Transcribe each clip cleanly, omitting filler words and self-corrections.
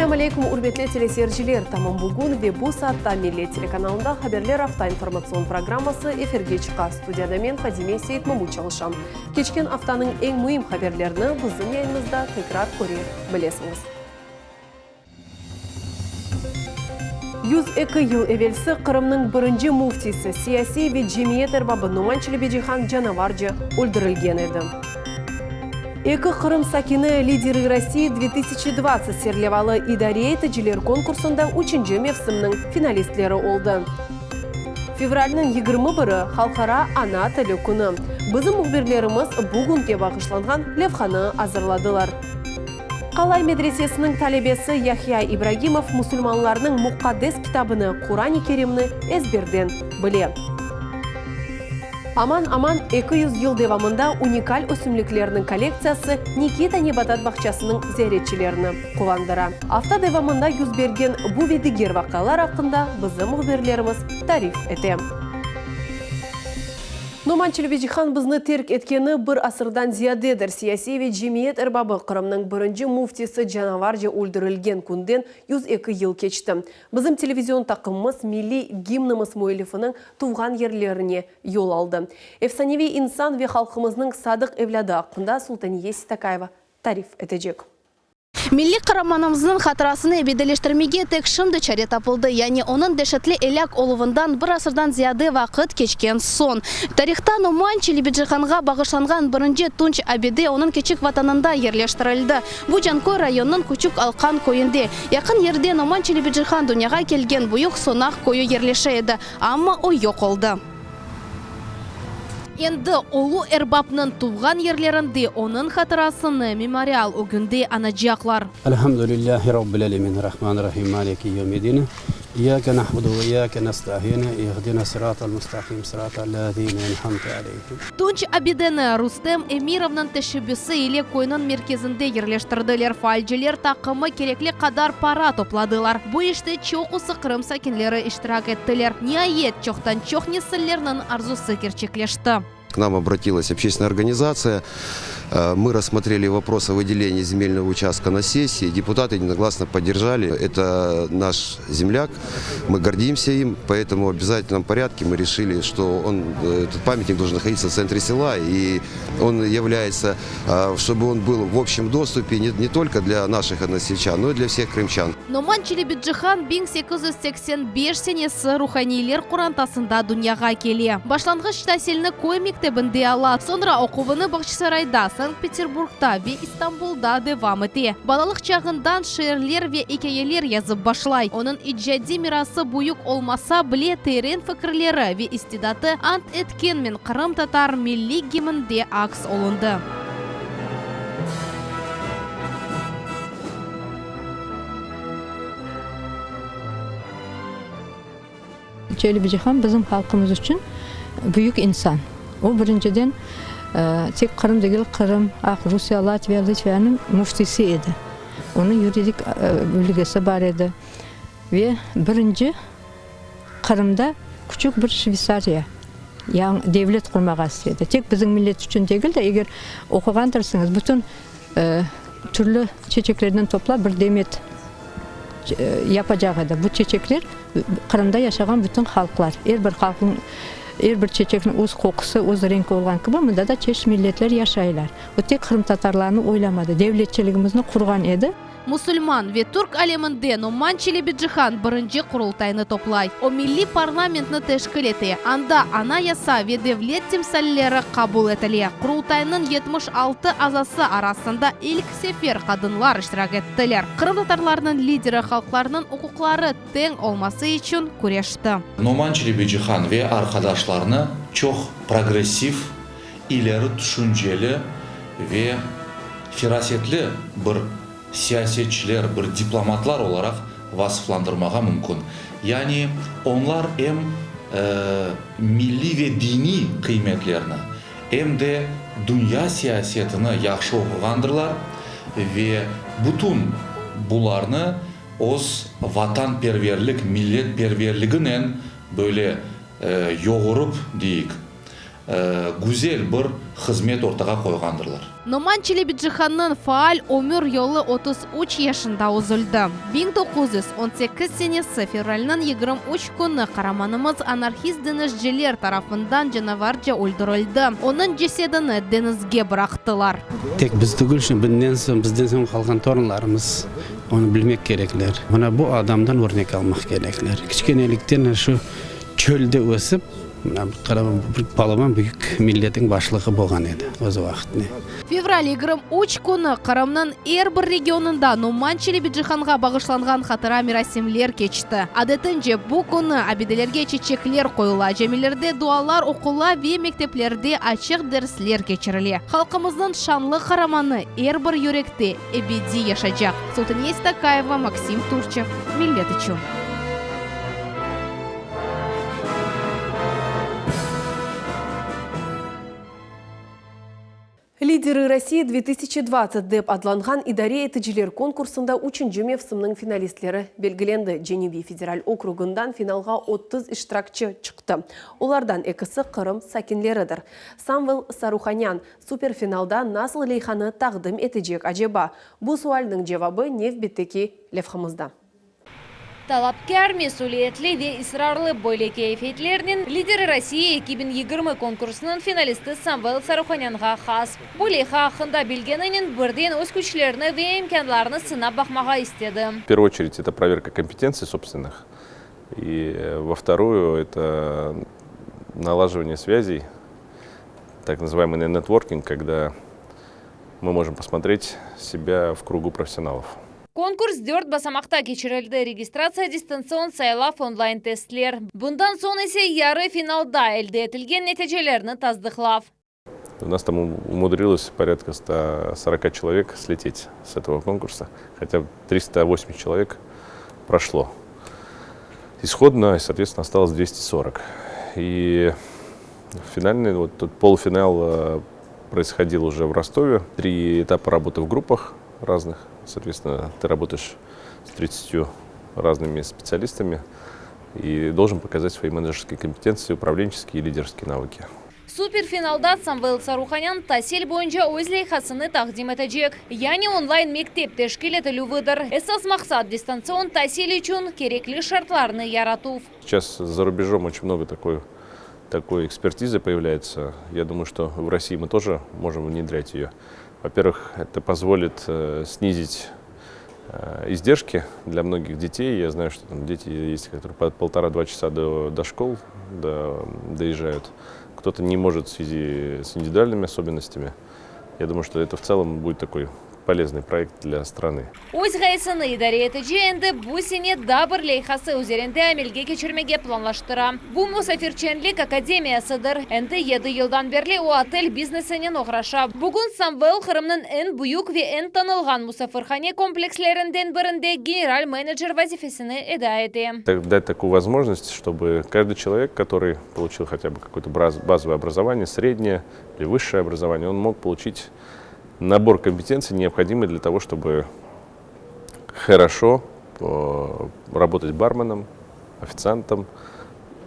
Selâm aleykum, ürmetli teleseyirciler! Tamam bugün ve bu saatta Millet telekanalında Haberler afta informatsion programması efirge çıqa. Studiyada men, Fadime Seyitmamut çalışam. Keçken aftanıñ eñ müim haberlerini bizim yayınımızda tekrar köre bilesiñiz. 102 yıl evelsi Qırımnıñ birinci müftisi, siyasiy ve cemiyet erbabı Noman Çelebicihan canavarca öldürilgen edi. Eki Qırım sakini Liderı Rossii 2020 serlevalı idare eticiler konkursında üçünci mevsimniñ finalistleri oldı. Fevralniñ yigirmi biri, Halqara ana tili künü. Bizim mühbirlerimiz bugünge bağışlanğan levhanı azırladılar. Qalay medresesiniñ talebesi Yahya İbragimov musulmanlarnıñ muqaddes kitabını, Quran-i Kerimni ezberden bile. Aman-aman 200 yıl devamında unikal ösümliklerniñ kollektsiyası Nikita nebatat bağçasınıñ ziyaretçilerini quvandıra. Afta devamında yüz bergen bu ve diger vaqialar aqqında bizim mühbirlerimiz tarif ete. Noman Çelebicihan bizni terk etkeni bir asırdan ziyadedir. Siyasiy ve cemiyet erbabı, Qırımnıñ birinci müftisi canavarca öldürilgen künden 102 yıl keçti. Bizim televizion taqımımız milliy gimnimiz müellifiniñ tuvğan yerlerine yol aldı. Efsaneviy insan ve halqımıznıñ sadıq evlâdı aqqında Sultaniye Seytakayeva tarif etecek. Milliy qaramanımıznıñ hatırasını ebedileştirmege tek şimdi çare tapıldı, yani onıñ deşetli elâk oluvından bir asırdan ziyade vaqıt keçken soñ. Tarihta Noman Çelebicihanğa bağışlanğan birinci tunç abide onıñ kiçik vatanında yerleştirildi. Bu Canköy rayonınıñ Küçük Alqan köyünde. Yaqın yerde Noman Çelebicihan dünyağa kelgen Büyük Sonaq köyü yerleşe edi, amma o yoq oldı. Endi ulu erbapnıñ tuvğan yerlerinde onıñ hatırasını memorial ögünde añacaqlar. Elhamdülillahi Rabbil alemin, Rahmanirrahim, Maliki yevmiddin, İyyake na'budu ve iyyake nesta'in, İhdina sıratal mustaqim, sıratal lezine en'amte aleyhim. Tunç abideni Rustem Emirovnıñ teşebbüsi ile köyniñ merkezinde yerleştirdiler. Faalciler taqımı kerekli qadar para topladılar. Bu işte çoqusı Qırım sakinleri iştirak ettiler. Niayet, çoqtan-çoq nesillerniñ arzusı kerçekleşti. K nam obratilas общественная организация. Мы рассмотрели вопрос о выделении земельного участка на сессии. Депутаты единогласно поддержали. Это наш земляк, мы гордимся им, поэтому в обязательном порядке мы решили, что он, этот памятник должен находиться в центре села, и он является, чтобы он был в общем доступе не, не только для наших односельчан, но и для всех крымчан. Noman Çelebicihan 1885 senesi ruhaniyler qorantasında dünyağa kele. Başlanğıç tasilni köy mektebinde ala, soñra oquvını Bağçasarayda, Sankt-Peterburgda ve İstanbulda devam ete. Balalıq çağından şiirler ve ikâyeler yazıp başlay. Onıñ icadiy mirası büyük olmasa bile, teren fikirleri ve istidatı Ant etkenmen qırımtatar milliy gimnde aks olundı. Çelebicihan bizim halqımız içün büyük insan. O, birinciden, tek Qırım degil, Qırım, Aqrusiye, Latviya, Litviyanıñ müftisi edi. Onıñ yuridik bilgisi bar edi. Ve birinci Qırımda küçük bir Şveytsariya, yañı devlet qurmağa istedi. Tek bizim millet içün degil de, eger oquğandırsıñız, bütün türlü çeçeklerden toplap bir demet yapacaq edi. Bu çeçekler Qırımda yaşağan bütün halqlar, er bir halqnıñ, er bir çeçekniñ öz qoqusı, öz renki olğan kibi, mında da çeşit milletler yaşaylar. O tek qırımtatarlarnı oylamadı, devletçiligimizni qurğan edi. Musulman ve türk aleminde Noman Çelebicihan birinci Qurultaynı toplay. O, milliy parlamentni teşkil ete, anda Anayasa ve devlet timsalleri qabul etile. Qurultaynıñ 76 azası arasında ilk sefer qadınlar iştirak ettiler. Qırımtatarlarnıñ lideri halqlarnıñ uquqları teñ olması içün küreşti. Noman Çelebicihan ve arqadaşlarını çoq progressiv, ileri tüşünceli ve ferasetli bir siyasetçiler, bir diplomatlar olaraq vasıflandırmağa mümkün. Yani onlar em milliy ve diniy qıymetlerni, em de dünya siyasetini yahşı oquğandırlar ve bütün bularnı öz vatanperverlik, milletperverliginen böyle yoğurıp, deyik. Güzel bir hızmet ortağa qoyğandırlar. Noman Çelebicihannıñ faal ömür yolu 33 yaşında üzüldi. 1918 senesi fevralniñ 23 künü qaramanımız anarhist deñizciler tarafından canavarca öldürildi. Onıñ cesedini deñizge bıraqtılar. Tek biz tügül, şimdi binden soñ, bizden soñ qalğan torunlarımız onı bilmek kerekler. Mına bu adamdan örnek almaq kerekler. Kiçkenelikten şu çölde ösip, Mına bu qaraman bir balaban büyük milletiñ başlığı bolğan edi öz vaqıtında. Fevral 23 künü Qırımnıñ er bir regionında Noman Çelebicihanğa bağışlanğan hatıra merasimler keçti. Adetince, bu künü abidelerge çeçekler qoyula, camilerde dualar oqula ve mekteplerde açıq dersler keçirile. Halqımıznıñ şanlı qaramanı er bir yürekte ebediy yaşaycaq. Sultaniye Stakayeva, Maksim Turçev, Millet içün. Liderı Rossii 2020 dep adlanğan idare eticiler konkursında üçünci mevsimniñ finalistleri belgilendi. Cenübiy federal okrugından finalğa 30 iştirakçi çıqtı. Olardan ekisi Qırım sakinleridir. Samvel Saruhanyan superfinalda nasıl leyhanı taqdim etecek aceba? Bu sualniñ cevabı nevbetteki levhamızda. Talapkâr, mesüliyetli ve israrlı böyle keyfiyetlernen Liderı Rossii 2020 konkursınıñ finalisti Samvel Saruhanânğa has. Bu leyha aqqında bilgeninen birden öz küçlerini ve imkânlarını sınap baqmağa istedi. В первую очередь, это проверка компетенций собственных, и во вторую, это налаживание связей, так называемый нетворкинг, когда мы можем посмотреть себя в кругу профессионалов. Konkurs dört basamaqta keçirildi, registratsiya, distantsion saylav, onlayn testler. Bundan soñ ise yarı finalda elde etilgen neticelerni tasdıqlav. У нас там умудрилось порядка 140 человек слететь с этого конкурса, хотя 380 человек прошло. Исходно, соответственно, осталось 240. И финальный, вот тут полуфинал э, происходил уже в Ростове. Три этапа работы в группах разных. Соответственно, ты работаешь с 30 разными специалистами и должен показать свои менеджерские компетенции, управленческие и лидерские навыки. Superfinalda Samvel Saruhanân tasil boyunca öz leyhasını taqdim etecek. Yani onlayn mektep teşkil etilüvidir. Esas maqsat, distantsion tasil içün kerekli şartlarnı yaratuv. Сейчас за рубежом очень много такой, такой экспертизы появляется. Я думаю, что в России мы тоже можем внедрять ее. Во-первых, это позволит э, снизить э, издержки для многих детей. Я знаю, что там дети есть, которые по полтора-два часа до, до школ до, доезжают. Кто-то не может в связи с индивидуальными особенностями. Я думаю, что это в целом будет такой полезный проект для страны. Öz ğayesini idare etici endi bu sene daa bir leyhası üzerinde amelge keçirmege planlaştıra. Bu musafirçenlik akademiyasıdır. Endi yedi yıldan berli o otel biznesinen oğraşa. Bugün Samvel Qırımnıñ eñ büyük ve eñ tanılğan musafirhane komplekslerinden birinde general menecer vazifesini eda ete. Дать такую возможность, чтобы каждый человек, который получил хотя бы какое-то базовое образование, среднее или высшее образование, он мог получить набор компетенций, необходимый для того, чтобы хорошо э, работать барменом, официантом,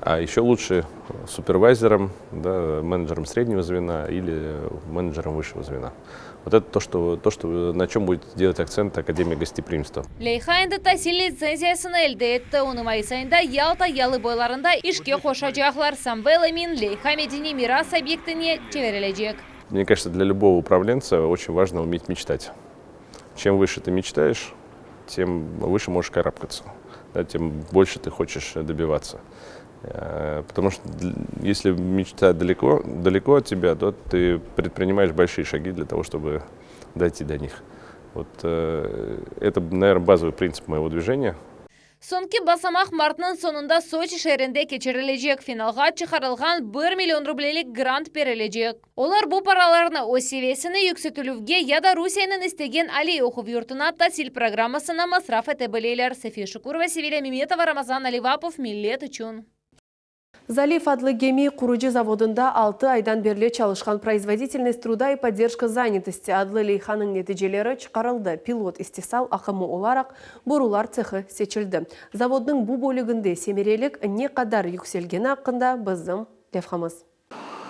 а еще лучше супервайзером, да, менеджером среднего звена или менеджером высшего звена. Вот это то, что, то, что, на чем будет делать акцент Академия гостеприимства. Leyha endi tasil litsenziyasını elde etti. Onı mayıs ayında Yalta yalı boylarında işke qoşacaqlar. Samvel emin, leyha medeniy miras obyektine çevirilecek. Мне кажется, для любого управленца очень важно уметь мечтать. Чем выше ты мечтаешь, тем выше можешь карабкаться, да, тем больше ты хочешь добиваться. Э, потому что если мечта далеко, далеко от тебя, то ты предпринимаешь большие шаги для того, чтобы дойти до них. Вот э, это, наверное, базовый принцип моего движения. Soñki basamaq martnıñ soñunda Soçi şeerinde keçirilecek. Finalğa çıqarılğan bir million rublelik grant berilecek. Olar bu paralarnı öz seviyesini yüksetilüvge ya da Rusiyeniñ istegen aliy oquv yurtuna tasil programmasına masraf ete bileler. Safiye Şukurova, Sevilâ Memetova, Ramazan Alivapov, Millet içün. Zaliv adlı gemi qurucı zavodında altı aydan berli çalışqan Proizvoditelnost truda i podderjka zanâtosti adlı leyhanıñ neticeleri çıqarıldı. Pilot istisal aqımı olaraq borular tsehı seçildi. Zavodnıñ bu bölüginde semerelik ne qadar yükselgeni aqqında bizim levhamız.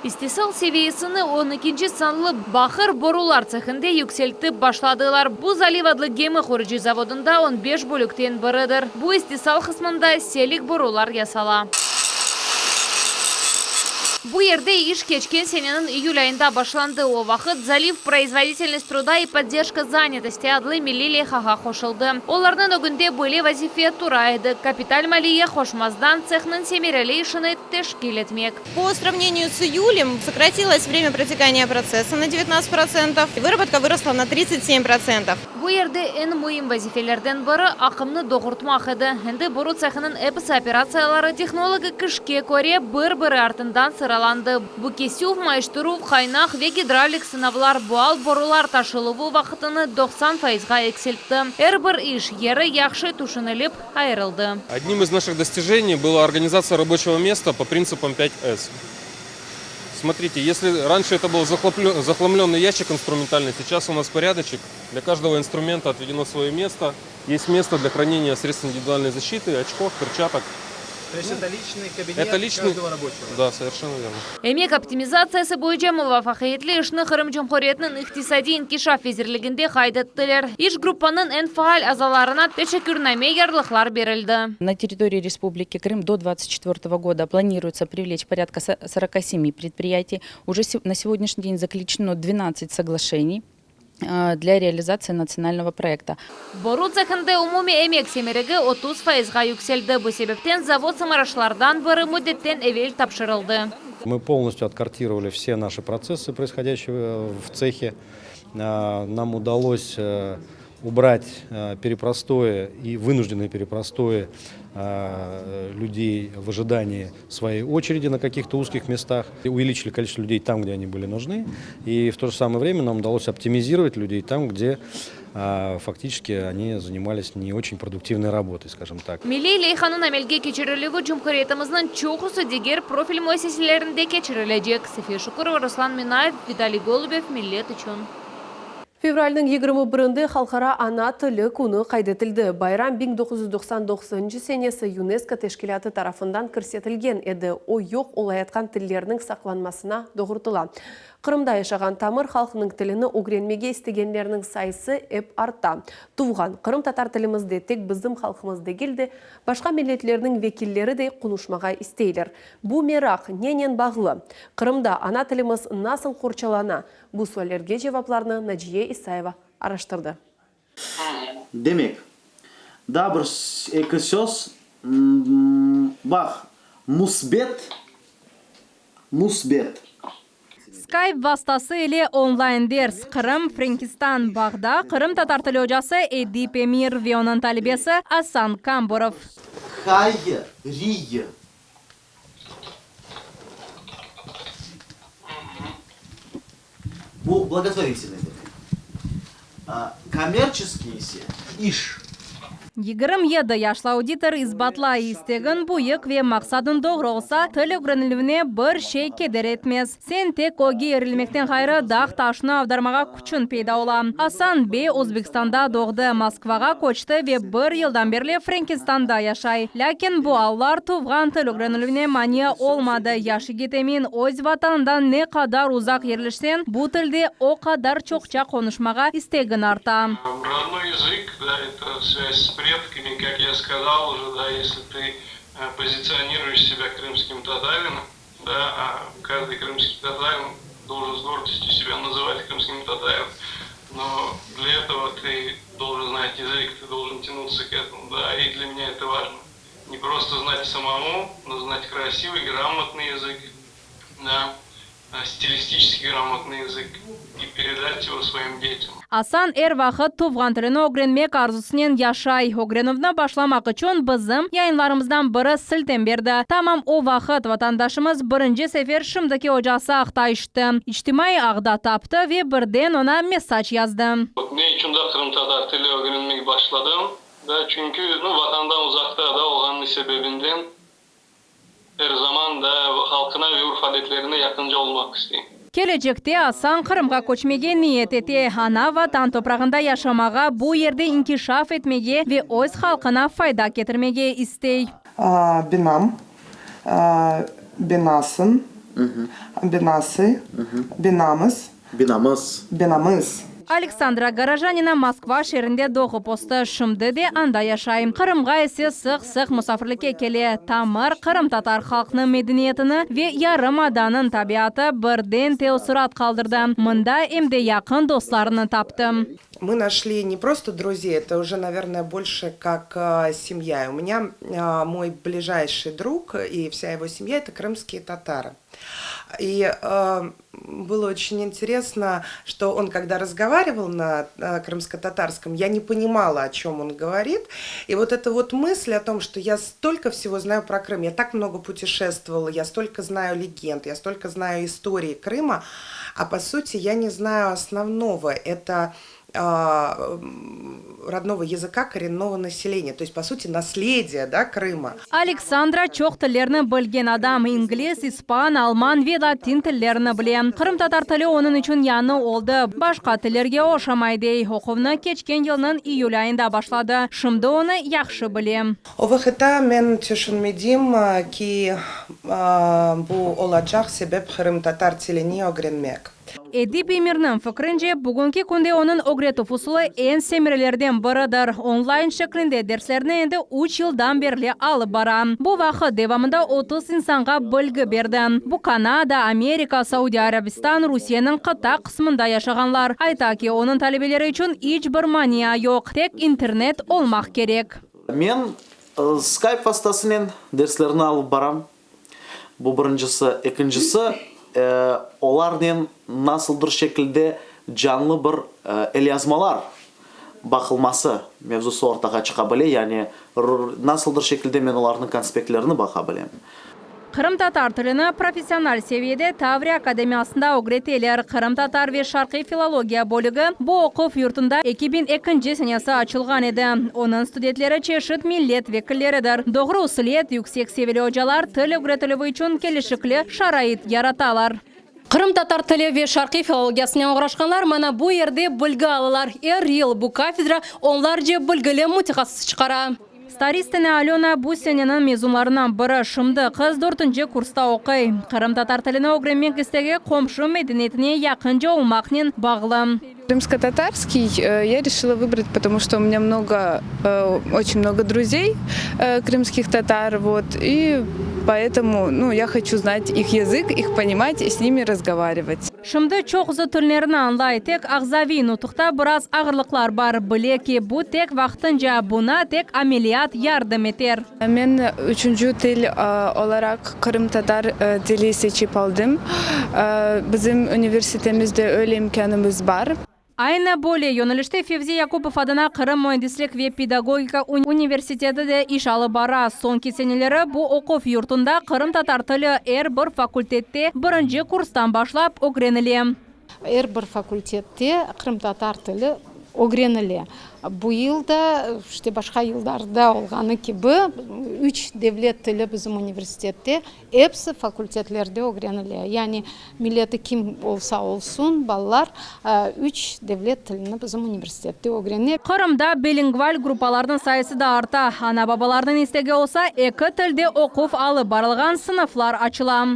İstisal seviyesini on ekinci sanlı baqır borular tsehinde yükseltip başladılar. Bu Zaliv adlı gemi qurucı zavodında on beş bölükten biridir. Bu istisal qısmında selik borular yasala. Bu yerde iş keçken seneniñ iyül ayında başlandı. O vaqıt Zaliv Proizvoditelnost truda i podderjka zanâtosti adlı milliy leyhağa qoşuldı. Olarnıñ ögünde böyle vazife tura edi, kapital maliye qoşmazdan tsehniñ semereli işini teşkil etmek. Po sravneniyu s iyulem sokratilos vremya protekaniya protsessa na devetnadtsat protsentov, vırabotka vırosla na tridtsat sem protsentov. Bu yerde eñ müim vazifelerden biri aqımnı doğurtmaq edi. Endi boru tsehiniñ episi operatsiyaları tehnologik işke köre bir-biri artından sıralandı. Bu kesüv, mayıştıruv, qaynaq ve gidravlik sınavlar bu al borular taşıluvı vaqıtını 90 fayızğa eksiltti. Er bir iş yeri yahşı tüşünilip ayırıldı. Одним из наших достижений была организация рабочего места по принципам 5С. Смотрите, если раньше это был захламленный ящик инструментальный, сейчас у нас порядочек. Для каждого инструмента отведено свое место. Есть место для хранения средств индивидуальной защиты, очков, перчаток. То есть это личный кабинет Это личный каждого рабочего? Да, совершенно верно. Emek optimizatsiyası boyunca muvafaqiyetli işni Qırım Cumhuriyetiniñ İqtisadiy inkişaf vezirliginde qayd ettiler. İş gruppanıñ eñ faal azalarına teşekkürname yarlıqlar berildi. На территории Республики Крым до 24 года планируется привлечь порядка 47 предприятий. Уже на сегодняшний день заключено 12 соглашений для реализации национального проекта. Boru tsehinde umumiy emek semeregi 30 fayızğa yükseldi. Bu sebepten zavod sımarışlardan biri müddetten evel tapşırıldı. Мы полностью откартировали все наши процессы, происходящие в цехе. Нам удалось убрать перепростои и вынужденные перепростои людей в ожидании своей очереди на каких-то узких местах. И увеличили количество людей там, где они были нужны. И в то же самое время нам удалось оптимизировать людей там, где фактически они занимались не очень продуктивной работой, скажем так. Milliy leyhanıñ amelge keçirilüvi cumhuriyetimizniñ çoqusı diger profil müessiselerinde keçirilecek. Safiye Şukurova, Ruslan Minayev, Vitaliy Golubev, Millet içün. Fevralniñ 21-inde Halqara ana tili künü qayd etildi. Bayram 1999 senesi YUNESKO teşkilâtı tarafından kirsetilgen edi. O, yoq olayatqan tillerniñ saqlanmasına doğrultıla. Qırımda yaşağan tamır halqnıñ tilini ögrenmege istegenlerniñ sayısı ep arta. Tuvğan qırımtatar tilimizde tek bizim halqımız degil de, başqa milletlerniñ vekilleri de qonuşmağa isteyler. Bu meraq nenen bağlı? Qırımda ana tilimiz nasıl qorçalana? Bu suallerge cevaplarnı Naciye İsayeva araştırdı. Demek, daa bir eki söz, baq, müsbet, müsbet. Skype vastası ile onlayn ders, Qırım, Frenkistan, Bağda qırımtatar tili ocası Edip Emir ve onıñ talebesi Asan Kamburov. Hayriye. Bu blagotvoritelnıy demek. Kommerçeskiy ise, iş. 27 yaşlı auditor isbatlay, istegiñ büyük ve maqsadıñ doğru olsa, til ögrenilüvine bir şey keder etmez. Sen tek ögge irilmekten ğayrı, dağ-taşnı avdarmağa küçüñ peyda ola. Asan bey Özbekistanda doğdı, Moskvağa köçti ve bir yıldan berli Frenkistanda yaşay. Lâkin bu allar tuvğan til ögrenilüvine mania olmadı. Yaş yigit emin, öz vatanından ne qadar uzaq yerleşseñ, bu tilde o qadar çoqça qonuşmağa istegiñ arta. Rodnoy языk, да, это связь с предками, как я сказал уже, да, если ты позиционируешь себя крымским татарином, да, а каждый крымский татарин должен с гордостью себя называть крымским татарином, но для этого ты должен знать язык, ты должен тянуться к этому, да, и для меня это важно. Не просто знать самому, но знать красивый, грамотный язык, да, стилистически грамотный язык и передать его своим детям. Asan er vaqıt tuvğan tilini ögrenmek arzusınen yaşay. Ögrenüvni başlamaq içün bizim yayınlarımızdan biri siltem berdi. Tamam o vaqıt vatandaşımız birinci sefer şimdiki ocası aqta eşitti. İçtimaiy ağda taptı ve birden oña mesac yazdı. Ne içün da qırımtatar tili ögrenmege başladım? Da, çünki, nu, vatandan uzaqta da olğanı sebebinden er zaman da halqına ve urf-adetlerine yaqınca olmaq isteyim. Kelecekte Asan Qırımğa köçmege niyet ete, ana Vatan toprağında yaşamağa, bu yerde inkişaf etmege ve öz halqına fayda ketirmege istey. Binam, binasın. Binası, binamız. Binamız. Binamız. Aleksandra Gorojanina Moskva şeerinde doğıp östi, şimdi de anda yaşay. Qırımğa ise sıq-sıq musafirlikke kele. Tamır qırımtatar halqnıñ medeniyetini ve yarımadanıñ tabiatı birden teessurat qaldırdı. Mında em de yaqın dostlarını taptı. Mı našli ne prosto druzey, eto uje, navernoye, bolşe kak semya. I u menya moy blijayşiy drug i vsâ ego semya, eto krımskiye tatarı. I bylo oçen interesno, çto on kogda razgovarival na krımsko-tatarskom, ya ne ponimala, o çem on govorit. I vot eta vot mısl o tom, çto ya stolko vsego znayu pro Krım, ya tak mnogo putişestvovala, ya stolko znayu legend, ya stolko znayu istorii Krıma, a po suti ya ne znayu osnovnogo, eto rodnogo yazıka korennого naseleniya, to est, po suti, naslediye, da, Krıma. Aleksandra çoq tillerni bilgen adam, ingliz, ispan, alman ve latin tillerini bile. Qırımtatar tili onıñ içün yañı oldı, başqa tillerge oşamay, dey. Oquvnı keçken yılnıñ iyül ayında başladı, şimdi onı yahşı bile. O vaqıtta men tüşünmedim ki, bu olacaq sebep qırımtatar tilini ögrenmek. Edip Emirniñ fikrince, bugünki künde onıñ ögretüv usulı eñ semerelerden biridir. Onlayn şeklinde derslerni endi üç yıldan berli alıp bara. Bu vaqıt devamında 30 insanğa bilgi berdi. Bu Kanada, Amerika, Saudiya Arabistan, Rusiyeniñ qıta qısmında yaşağanlar. Ayta ki, onıñ talebeleri içün iç bir mania yoq, tek internet olmaq kerek. Men Skype vastasınen derslerni alıp baram. Bu birincisi. Ekincisi, olarnen nasıldır şekilde canlı bir elyazmalar baqılması mevzusı ortağa çıqa bile, yani nasıldır şekilde men olarnıñ konspektlerini baqa bilem. Qırımtatar tilini professional seviyede Tavriya akademiyasında ögreteler. Qırımtatar ve şarqiy filologiya bölügi bu oquv yurtunda 2002-nci senesi açılğan edi. Onıñ studentleri çeşit millet vekilleridir. Doğru usuliyet, yüksek seviyeli ocalar til ögretilüvi içün kelişikli şarait yaratalar. Qırımtatar tili ve şarqiy filologiyasınen oğraşqanlar mana bu yerde bilgi alalar. Er yıl bu kafedra onlarca bilgili mütehassıs çıqara. Staristina Alöna bu seneniñ mezunlarından biri. Şimdi qız dörtünci kursta oquy. Qırımtatar tilini ögrenmek istegi qomşu medeniyetine yaqınca olmaqnen bağlı. Krımskotatarskiy ya reşila vıbrat, potomu çto u menya mnogo, oçen mnogo druzey krımskih tatar, vot, i poetomu, nu, ya hoçu znat ih yazık, ih ponimat i s nimi razgovarivat. Şimdi çoqusı tillerni añlay, tek ağzaviy nutuqta biraz ağırlıqlar bar. Bile ki, bu tek vaqtınca, buña tek ameliyat yardım eter. Men üçünci til olaraq qırımtatar tili seçip aldım. Bizim universitetimizde öyle imkânımız bar. Aynı böyle yönelişte Fevzi Yakupov adına Qırım müendislik ve pedagogika universiteti de iş alıp bara. Soñki seneleri bu oquv yurtunda qırımtatar tili er bir fakultette birinci kurstan başlap ögrenile. Er bir fakultette qırımtatar tili ögrenile. Bu yıl da, işte başqa yıllarda olğanı kibi, üç devlet tili bizim universitette episi fakultetlerde ögrenile. Yani milleti kim olsa olsun, balalar üç devlet tilini bizim universitette ögrene. Qırımda bilingval gruppalarnıñ sayısı da arta. Ana-babalarnıñ istegi olsa, eki tilde oquv alıp barılğan sınıflar açıla.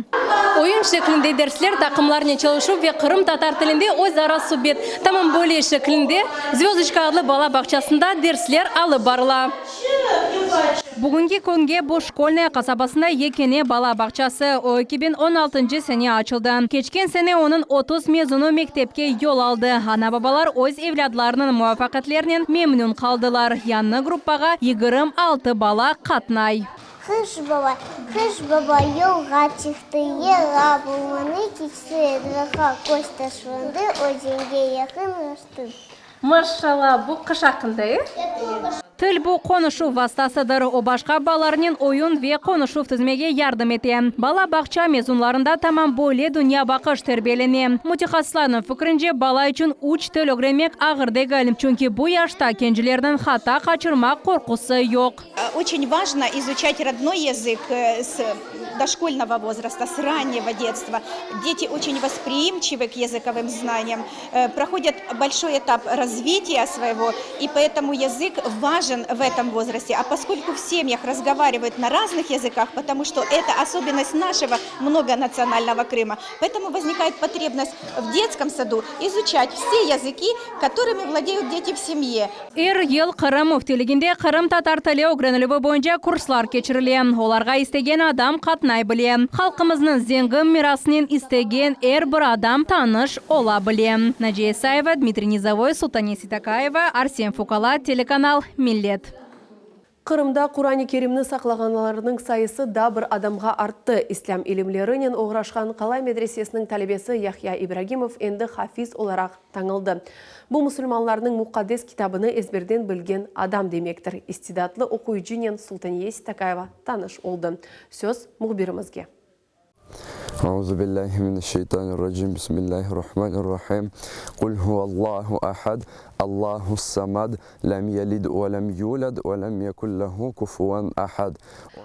Oyun şeklinde dersler, taqımlarnen çalışuv ve qırımtatar tilinde özara subet. Tamam böyle şeklinde Zvözdoçka adlı bala bağçasında dersler alıp barıla. Bugünki künge bu Şkolnaya qasabasında yekâne bala bağçası, o 2016-ncı sene açıldı. Keçken sene onıñ 30 mezunı mektepke yol aldı. Ana-babalar öz evlâdlarınıñ muvafaqiyetlerinen memnün qaldılar. Yañı gruppağa 26 bala qatnay. Qış baba, qış baba yolğa çıqtı, yela bulmanı keçti, etrafa köz taşlandı, özenge yaqınlaştı. Maşallah, bu qış aqqında, e? Til bu qonuşuv vastasıdır, o başqa balalarnen oyun ve qonuşuv tizmege yardım ete. Bala bağça mezunlarında tamam böyle dünyabaqış terbiyelene. Mütehassıslarnıñ fikrince, bala içün üç til ögrenmek ağır degil, çünki bu yaşta kencilerniñ hata qaçırmaq qorqusı yoq. Oçen vajno izuçat rodnoy yazık s. дошкольного возраста, с раннего детства. Дети очень восприимчивы к языковым знаниям, проходят большой этап развития своего, и поэтому язык важен в этом возрасте. А поскольку в семьях разговаривают на разных языках, потому что это особенность нашего многонационального Крыма, поэтому возникает потребность в детском саду изучать все языки, которыми владеют дети в семье. Er yıl Qırım Müftiliginde qırımtatar tili ögrenilüvi boyunca kurslar keçirile. Olarğa istegen adam qatnay bile. Halqımıznıñ zengin mirasınen istegen er bir adam tanış ola bile. Naciye İsayeva, Dmitriy Nizovoy, Sultane Seytakayeva, Arsen Fukala, telekanal Millet. Qırımda Quran-ı Kerimni saqlağanlarnıñ sayısı daa bir adamğa arttı. İslâm ilimlerinen oğraşqan Qalay medresesiniñ talebesi Yahya İbragimov endi hafiz olaraq tañıldı. Bu musulmanlarnıñ muqaddes kitabını ezberden bilgen adam demektir. İstidatlı oquyıcınen Sultaniye Seytakayeva tanış oldı. Söz mühbirimizge. Auzubillahi mineşşeytanirracim. Bismillahirrahmanirrahim. Qul huvallahu ahad, Allahus samad, lem yelid ve lem yulad ve lem yekun lehu kufuven ahad.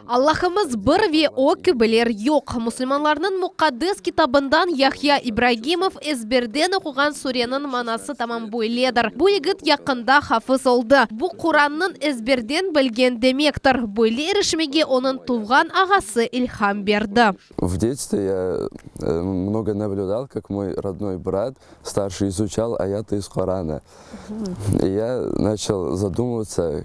Allahımız bir ve O kibiler yoq. Musulmanlarnıñ muqaddes kitabından Yahya İbragimov ezberden oquğan sureniñ manası tamam böyledir. Bu yigit yaqında hafız oldı. Bu, Qurannıñ ezberden bilgen demektir. Böyle irişmege onıñ tuvğan ağası ilham berdi. В детстве я много наблюдал, как мой родной брат старший изучал аяты из Корана. И я начал задумываться,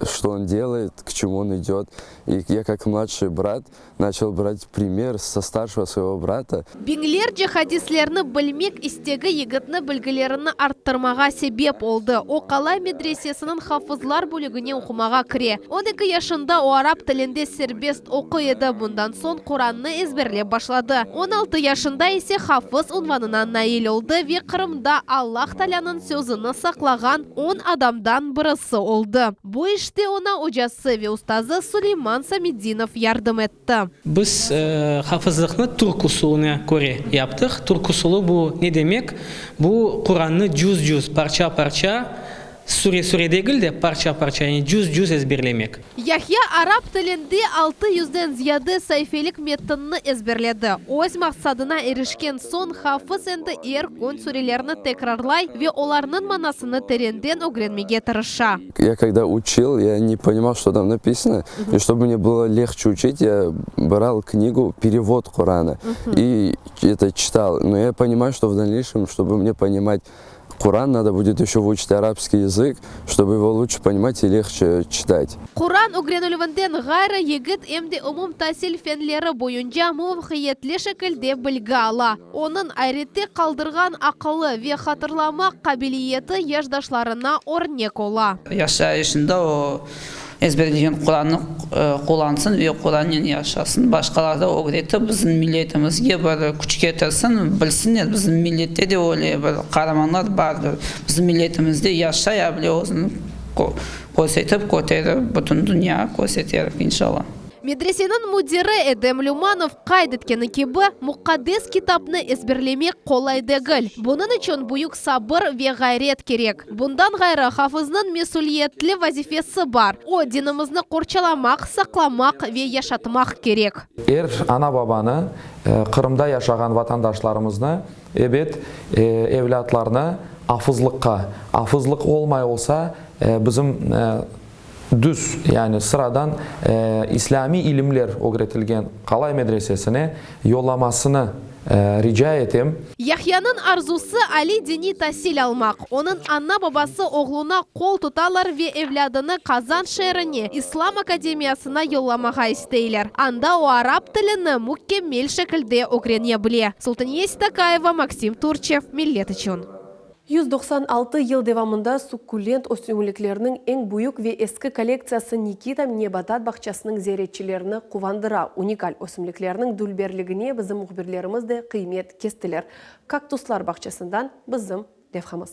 что он делает, к чему он идет. И я как младший брат начал брать пример со старшего своего брата. Biñlerce hadislerni bilmek istegi yigitni bilgilerini arttırmağa sebep oldı. O, Qalay medresesiniñ hafızlar bölügine oqumağa kire. 12 yaşında o arap tilinde serbest oquy edi, bundan soñ Qurannı ezberlep başladı. 16 yaşında ise hafız unvanına nail oldı ve Qırımda Allah Taalânıñ sözüni saqlağan on adamdan birisi oldı. Bu işte oña ocası ve ustazı Suleyman Samedinov yardım etti. Biz hafızlıqnı türk usulına köre yaptıq. Türk usulı bu ne demek? Bu Qurannı cüz-cüz, parça-parça, sure-sure degil de, parça-parça, yani cüz-cüz ezberlemek. Yahya arap tilinde altı yüzden ziyade saifelik metinni ezberledi. Öz maqsadına irişken soñ, hafız endi er kün surelerni tekrarlay ve olarnıñ manasını terenden ögrenmege tırışa. Я когда учил, я не понимал, что там написано. И чтобы мне было легче учить, я брал книгу «Перевод Корана» и это читал. Но я понимаю, что в дальнейшем, чтобы мне понимать Коран, надо будет еще выучить арабский язык, чтобы его лучше понимать и легче читать. Quran ögrenilüvinden ğayrı, yigit em de umumtasil fenleri boyunca muvafaqiyetli şekilde bilgi ala. Onıñ ayrette qaldırğan aqılı ve hatırlamaq qabiliyeti yaşdaşlarına örnek ola. Yaşayışında o, ezberlegen Qurannı qullansın ve Qurannen yaşasın, başqalarğa ögretip, bizim milletimizge bir küç ketirsin, bilsinler, bizim millette de öyle bir qaramanlar bardır, bizim milletimizde yaşaya bile, özüni körsetip, köterip, bütün dünyağa körseterik, inşallah. Medreseniñ müdiri Edem Lümanov qayd etkeni kibi, muqaddes kitapnı ezberlemek qolay degil, bunıñ içün büyük sabır ve ğayret kerek. Bundan ğayrı, hafıznıñ mesüliyetli vazifesi bar, o, dinimizni qorçalamaq, saqlamaq ve yaşatmaq kerek. Er ana-babanı, Qırımda yaşağan vatandaşlarımıznı, ebet, evlâtlarını afızlıqqa, afızlıq olmay olsa, bizim düz, yani sıradan islâmiy ilimler ögretilgen Qalay medresesine yollamasını rica etem. Yahyanıñ arzusı, aliy diniy tasil almaq. Onıñ ana-babası oğluna qol tutalar ve evlâdını Qazan şeerine, İslam akademiyasına yollamağa isteyler. Anda o arap tilini mükemmel şekilde ögrene bile. Sultaniye Seytakayeva, Maksim Turçev, Millet içün. 196 yıl devamında sukkulent ösümliklerniñ eñ büyük ve eski kollektsiyası Nikita nebatat bağçasınıñ ziyaretçilerini quvandıra. Unikal ösümliklerniñ dülberligine bizim mühbirlerimiz de qıymet kestiler. Kaktuslar bağçasından bizim levhamız.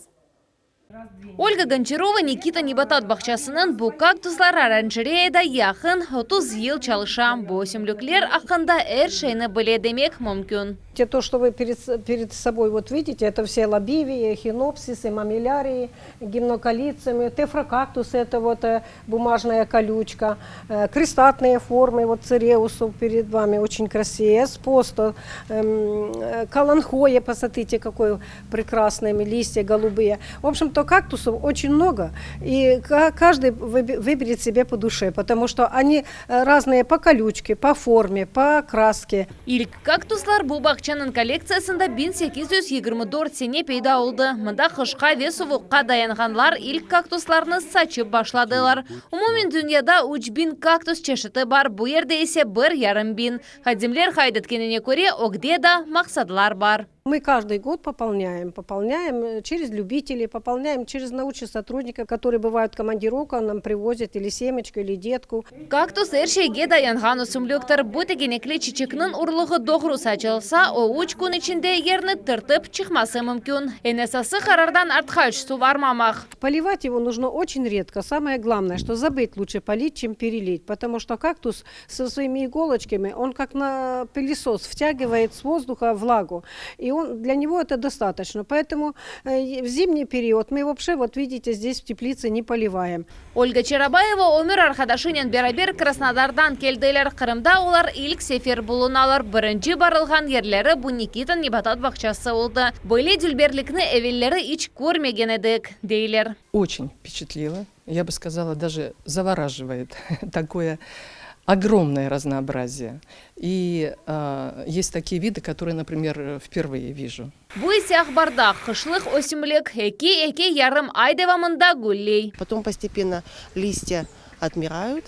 Olga Gonçarova Nikita nebatat bağçasınıñ bu kaktuslar oranjereyada yaqın 30 yıl çalışa. Bu ösümlikler aqqında er şeyni bile demek mümkün. То, что вы перед, перед собой вот видите, это все лобивии, эхинопсисы, мамилярии, гимнокалициумы, тефрокактусы, это вот э, бумажная колючка, э, крестатные формы, вот цереусов перед вами очень красивые, эспосто, эм, э, каланхоэ, посмотрите, какой прекрасные листья голубые. В общем-то, кактусов очень много, и каждый выберет себе по душе, потому что они разные по колючке, по форме, по окраске. İlk kaktuslar bu bağçanıñ kollektsiyasında 1824 sene peyda oldı. Mında qışqa ve suvuqqa dayanğanlar ilk kaktuslarnı saçıp başladılar. Umumen dünyada 3000 kaktus çeşiti bar, bu yerde ise 1,5 biñ. Hadimler qayd etkenine köre, ögde de maqsadlar bar. Мы каждый год пополняем, пополняем э, через любителей, пополняем через научных сотрудников, которые бывают в командировках, нам привозят или семечку, или детку. Kaktus er şeyge dayanğan ösümliktir. Bu tikenekli çiçekniñ urluğı doğru saçılsa, o üç kün içinde yerni tırtıp çıqması mümkün. Eñ esası qarardan artqaç suvarmamaq. Поливать его нужно очень редко. Самое главное, что забыть лучше полить, чем перелить, потому что кактус со своими иголочками, он как на пылесос втягивает с воздуха влагу. И он, для него это достаточно. Поэтому э, в зимний период мы вообще, вот видите, здесь в теплице не поливаем. Ольга Черабаева ömür arqadaşınen beraber Krasnodardan keldiler. Qırımda olar ilk sefer bulunalar. Birinci barılğan yerleri bu Nikita nebatat bağçası oldı. Böyle dülberlikni evelleri iç körmegen edik, deyler. Очень впечатлило, я бы сказала, даже завораживает такое огромное разнообразие. И э, есть такие виды, которые, например, впервые вижу. Bu ise aqbardaq, qışlıq ösümlik, eki, eki yarım ay devamında gülley. Потом постепенно листья отмирают,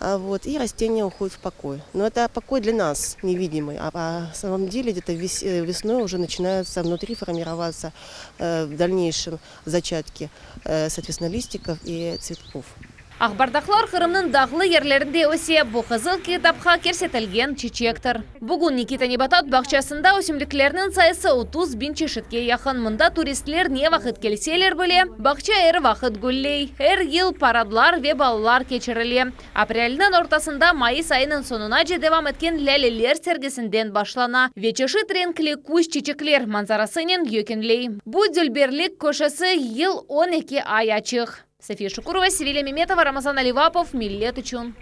а вот, и растения уходят в покой. Но это покой для нас невидимый, а на самом деле где-то э, весной уже начинаются внутри формироваться э, в дальнейшем зачатки, э, соответственно, листиков и цветков. Aqbardaqlar Qırımnıñ dağlı yerlerinde öse bu qızıl kitapqa kirsetilgen çiçektir. Bugün Nikita nebatat bağçasında ösümliklerniñ sayısı 30 biñ çeşitke yaqın. Mında turistler ne vaqıt kelseler bile, bağça er vaqıt gülley. Er yıl paradlar ve ballar keçirile. Aprelniñ ortasında mayıs ayınıñ soñunace devam etken lâleler sergisinden başlana. Ve çeşit renkli küz çiçekler manzarasınen yekünley. Bu dülberlik köşesi yıl 12 ay açıq. София Шукурова, Севиля Меметова, Рамазан Аливапов, Millet içün.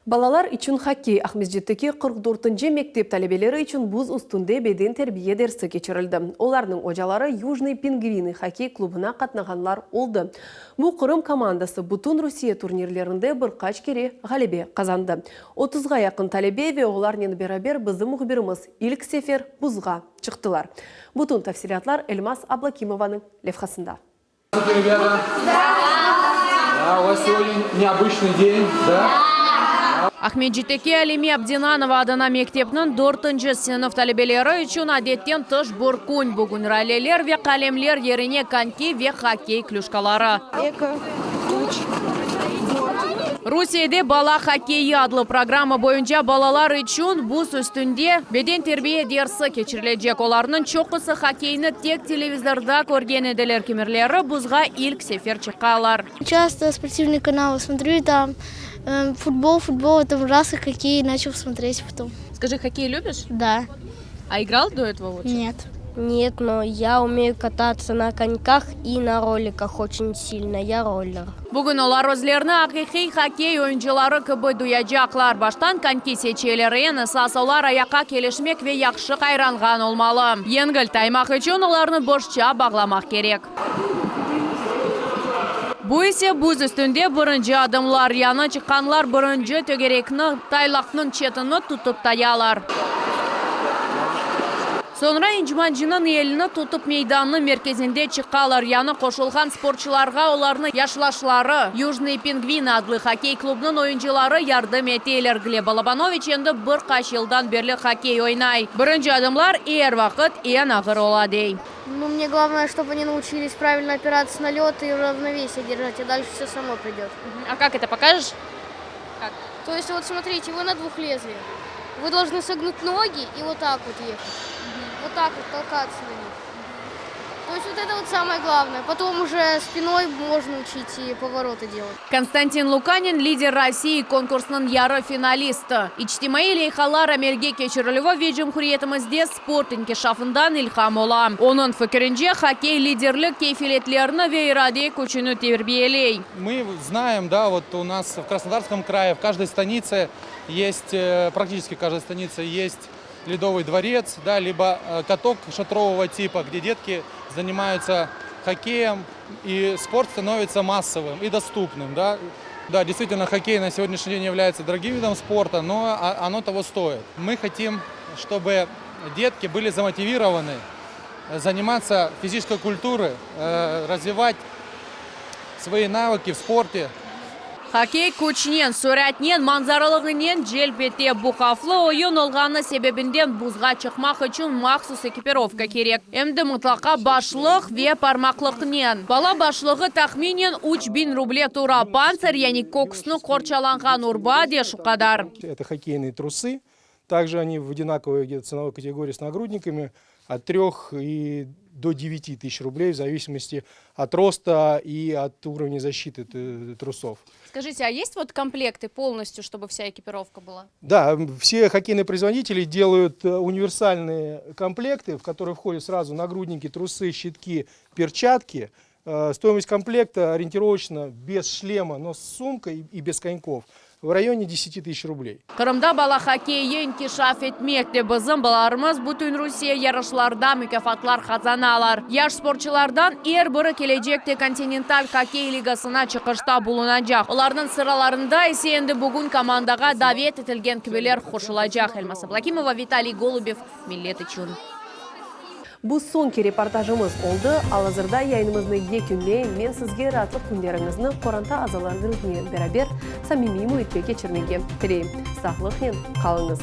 Balalar içün hokkey Aqmescitteki 44 mektep talebeleri içün buz üstünde beden terbiye dersi keçirildi. Olarnıñ ocaları Южные пингвины hokkey klubına qatnağanlar oldı. Bu Qırım komandası bütün Rusiye turnirlerinde bir qaç kere ğalebe qazandı. 30-ğa yaqın talebe ve olarnen beraber bizim mühbirimiz ilk sefer buzğa çıqtılar. Bütün tafsilâtlar Elmaz Ablakimovanıñ levhasında. Здравствуйте, ребята. Да, у вас сегодня необычный день, да? Aqmescitteki Alime Abdinanova adına mektepniñ dörtünci sınıf talebeleri içün adetten tış bir kün. Bugün raleler ve qalemler yerine konki ve hokkey klüşkaları. Eki, üç, Rusiyede bala hokkeyi adlı programma boyunca balalar içün buz üstünde beden terbiye dersi keçirilecek. Olarnıñ çoqusı hokkeyni tek televizorda körgen ediler. Kimerleri buzğa ilk sefer çıqalar. Часто спортивные каналы смотрю, и там э, футбол, футбол, там раз и хоккей начал смотреть потом. Скажи, хоккей любишь? Да. А играл до этого лучше? Нет. Нет, но я умею кататься на коньках и на роликах очень сильно. Я роллер. Bugün olar özlerini aqiqiy hokkey oyuncıları kibi duyacaqlar. Baştan konki seçeler. Eñ esas olar ayaqqa kelişmek ve yahşı qayranğan olmalı. Yengil taymaq içün olarnı boşça bağlamaq kerek. Bu ise buz üstünde birinci adımlar. Yañı çıqqanlar birinci tögerekni taylaqnıñ çetini tutıp tayalar. Soñra incmancınıñ elini tutıp meydannıñ merkezinde çıqalar. Yañı qoşulğan sportçılarğa olarnıñ yaşdaşları Южные пингвины adlı hokkey klubınıñ oyuncıları yardım eteler. Gleb Balabanoviç endi bir qaç yıldan berli hokkey oynay. Birinci adımlar er vaqıt eñ ağır ola dey. Ну, мне главное, чтобы они научились правильно опираться на лед и равновесие держать, а дальше все само придет. А как это покажешь? Как? То есть вот смотрите, вы на двух лезвиях. Вы должны согнуть ноги и вот так вот ехать. Вот так вот толкаться на них. То есть вот это вот самое главное. Потом уже спиной можно учить и повороты делать. Konstantin Lukanin, Lider Rossii konkursınıñ yarı finalisti. İçtimaiy leyhalar amelge keçirilüvi ve cumhuriyetimizde sport inkişafından ilham ola. Onıñ fikirince, hokkey liderlik keyfiyetlerini ve irade küçüni terbiyeley. Мы знаем, да, вот у нас в Краснодарском крае, в каждой станице есть, практически в каждой станице есть ледовый дворец, да, либо каток шатрового типа, где детки занимаются хоккеем, и спорт становится массовым и доступным. Да. Да, действительно, хоккей на сегодняшний день является дорогим видом спорта, но оно того стоит. Мы хотим, чтобы детки были замотивированы заниматься физической культурой, развивать свои навыки в спорте. Hokkey küçnen, suratnen, manzaralığınen celp ete. Bu havflı oyun olğanı sebebinden buzğa çıqmaq içün mahsus ekipirovka kerek. Em de mıtlaqa başlıq ve parmaqlıqnen. Bala başlığı tahminen 3000 ruble tura. Pantsir, yani köküsni qorçalağan urba de şu qadar. Это хоккейные трусы. Также они в одинаковой где-то ценовой категории с нагрудниками от 3 и до 9 тысяч рублей в зависимости от роста и от уровня защиты трусов. Скажите, а есть вот комплекты полностью, чтобы вся экипировка была? Да, все хоккейные производители делают универсальные комплекты, в которые входят сразу нагрудники, трусы, щитки, перчатки. Стоимость комплекта ориентировочно без шлема, но с сумкой и без коньков в районе 10 тысяч рублей. Qırımda bala hokkeyi inkişaf etmekte. Bizim balalarımız bütün Rusiye yarışlarda mukâfatlar qazanalar. Yaş sportçılardan er biri kelecekte kontinental hokkey ligasına çıqışta bulunacaq. Olarnıñ sıralarında ise endi bugün komandağa davet etilgen kibiler qoşulacaq. Elmaz Ablâkimova, Vitaliy Golubev, Millet içün. Bu soñki reportajımız oldı. Al-azırda yayınımıznı yekünleyim. Men sizge raatlıq künleriñizni qoranta azalarıñıznen beraber samimiy müitte keçirmege tileyim. Sağlıqnen qalıñız.